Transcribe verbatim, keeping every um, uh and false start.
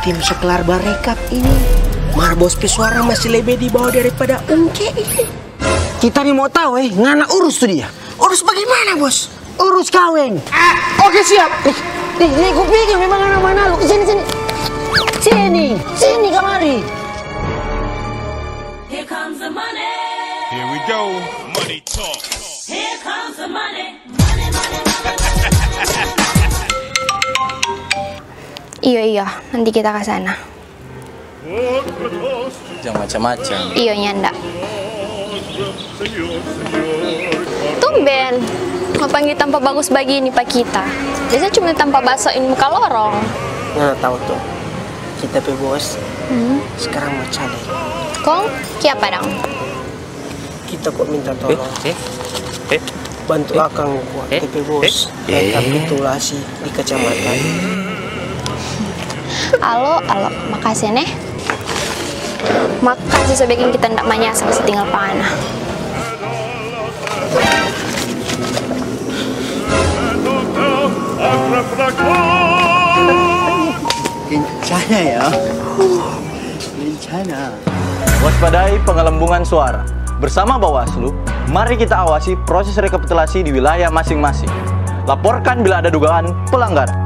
Tim so klar barekap ini. Mar bos pe suara masih lebe di bawa daripada ungke ini. Kita ni mau tahu, eh, ngana urus tu dia. Urus bagaimana, bos? Urus kaweng. Ah, oke, siap. Eh, eh, eh, kupikir memang anak mana lu. Sini, sini. Sini, sini kamari. Here comes the money. Here we go. Money talk. Here comes the money. Money, money, money. Iyo, iyo, nanti kita ka sana. Jang macam-macam. Iyo, nyanda. Tumben, mo panggil tampa bagus bagini pa kita. Biasa cuma tampa baso ini muka lorong. Ngana tahu tu, kita pe bos, hmm, sekarang mo caleg. Kong, kiapa dang? Kita ko minta tolong. Eh, eh, eh, bantu eh, akang ko eh, kita pe bos, eh, rekapitulasi di kecamatan. Alo, alo, makase ne. Makase so beking kita nda manyasal, se tinggal pa ngana. Kencana ya. Kencana. Waspadai pengelembungan suara. Bersama Bawaslu, mari kita awasi proses rekapitulasi di wilayah masing-masing. Laporkan bila ada dugaan pelanggaran.